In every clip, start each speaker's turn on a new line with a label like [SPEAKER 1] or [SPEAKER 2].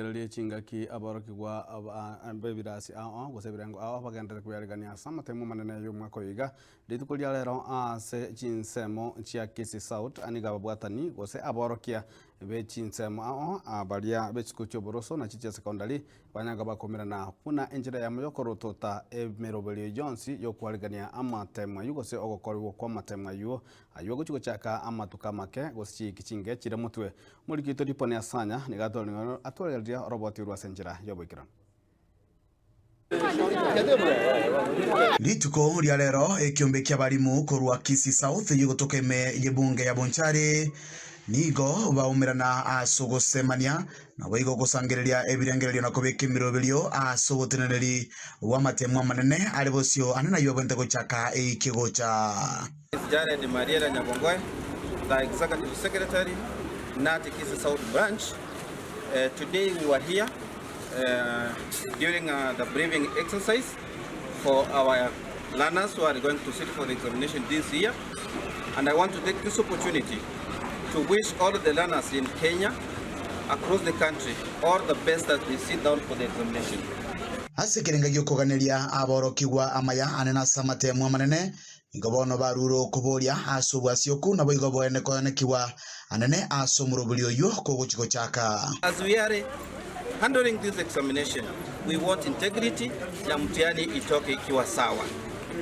[SPEAKER 1] Rigereria chingaki aborokigwa b'ebirasi ao gose ebirengo ao bagenderere kwearigania ase amatemo amanene y'omwaka oyo iga. Rituko ria rero ase chinsemo chia Kisii South nigo ababwatani gose aborokia be chinsemo ao baria be chisukuru chi'oboroso na chia secondary banyare bakomerana buna enchera eyemo y'okorotota emeroberio yonsi y'okwarigania amatemo ayio gose ogokorigwa kw'amatemo ayio Ayio agochia gochaka amatuko amake, gose chiiki chinke chire motwe. Omoriki oito Diponi Asanya nigo atwaregereria oroboti orwo ase enchera y'oboikeranu.
[SPEAKER 2] Rituko ria rero ekiombe ki'abarimu korwa Kisii South gegotoka ime y'ebunge ya Bonchari nigo baumerana ase ogosemania naboigo gosangereria ebirengererio na kobeka emiroberio ase oboteneneri bw'amatemo amanene are bosio ande nayio abwenerete gochaka eiki egocha.
[SPEAKER 3] Is Jared Mariera Nyabongoe, the Executive Secretary, Knut Kisii South Branch. Today we were here during the briefing exercise for our learners who are going to sit for the examination this year. And I want to take this opportunity to wish all the learners in Kenya, across the country, all the best as they sit down for the examination.
[SPEAKER 2] Ase ekerenga gi'okoganeria aborokigwa amaya ane nase amatemo amanene, Nigo bono barure okoboria ase obwasioku, naboigo boene koenekigwa anene ase omoroberi oyio kogochia gochaka.
[SPEAKER 3] As we are handling this examination, we want integrity na mtihani itoke ikiwa sawa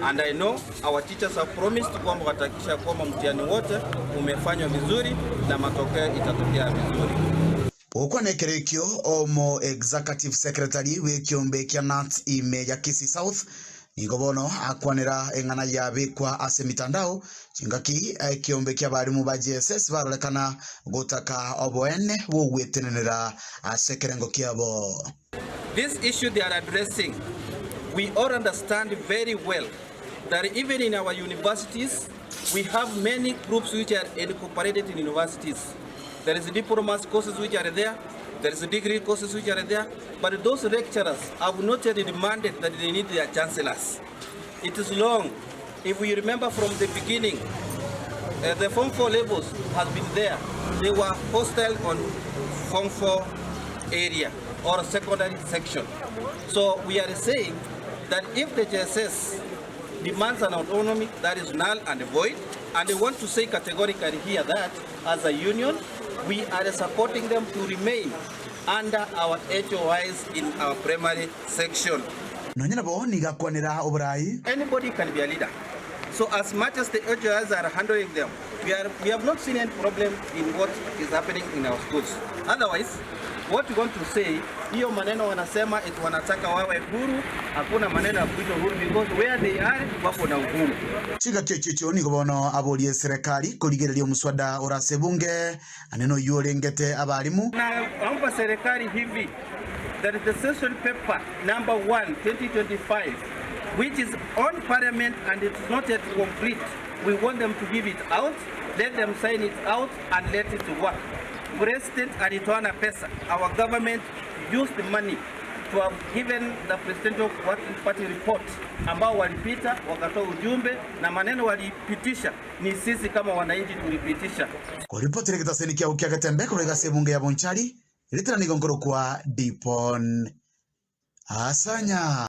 [SPEAKER 3] and I know our teachers have promised kwamba watahakikisha kwamba mtihani wote umefanywa vizuri na matokeo itatokea vizuri.
[SPEAKER 2] Gokwana ekero ekio, omo Executive Secretary bw'ekiombe kia Knut ime ya Kisii South nigo bono akwanera eng'ana yabekwa ase emitandao chingaki ekiombe ki'abarimu ba JSS barorekana gotaka oboene bw'ogwetenenera ase ekerengo kiabo.
[SPEAKER 3] This issue they are addressing, we all understand very well that even in our universities we have many groups which are incorporated in universities. There is diplomas courses which are there, there is degree courses which are there, but those lecturers have not yet demanded that they need their chancellors. It is long. If we remember from the beginning, uh, the Form 4 levels has been there. They were hostile on Form 4 area or secondary section. So we are saying that if the JSS demands an autonomy, that is null and void. And they want to say categorically here that as a union, we are supporting them to remain under our HOIs in our primary section.
[SPEAKER 2] Nonya nabo nigo akwanera oborai.
[SPEAKER 3] Anybody can be a leader. So as much as the HOIs are handling them, we, are, we have not seen any problem in what is happening in our schools. Otherwise, what we want to say, hiyo maneno wanasema eti wanataka wawe huru, hakuna maneno ya kuitwa huru because where they are wako na uhuru.
[SPEAKER 2] Chingaki echio echio nigo bono aborie eserekari korigereria omoswada ore ase ebunge, ane noyio orengete abarimu.
[SPEAKER 3] Naomba serikali hivi that the session paper number 1 2025 which is on parliament and it is not yet complete we want them to give it out let them sign it out and let it work. President alitoa na pesa our government used the money to have given the presidential working party report ambao walipita wakatoa ujumbe na maneno walipitisha ni sisi kama wananchi tulipitisha.
[SPEAKER 2] Koripotera egetaseni kiao kia Getembe korwa iga ase ebunge ya Bonchari, ritera nigo nkorokwa Dipon Asanya.